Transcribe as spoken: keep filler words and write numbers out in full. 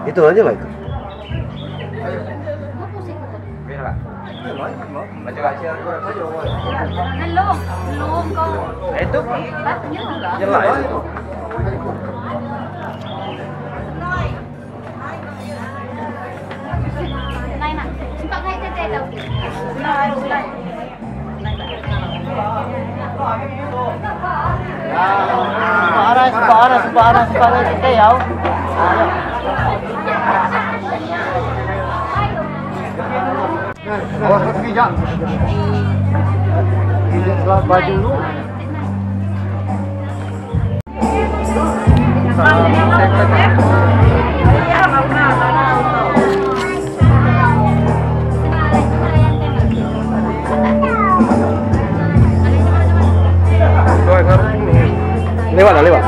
Itu aja lah itu. Belum, belum kok. Itu? Jelas. Jelas itu. Sumpa arai, sumpa arai, sumpa arai, sumpa arai, sumpa arai. Awas, kejap. Kejap, selamat baju dulu. Lewat lah, lewat.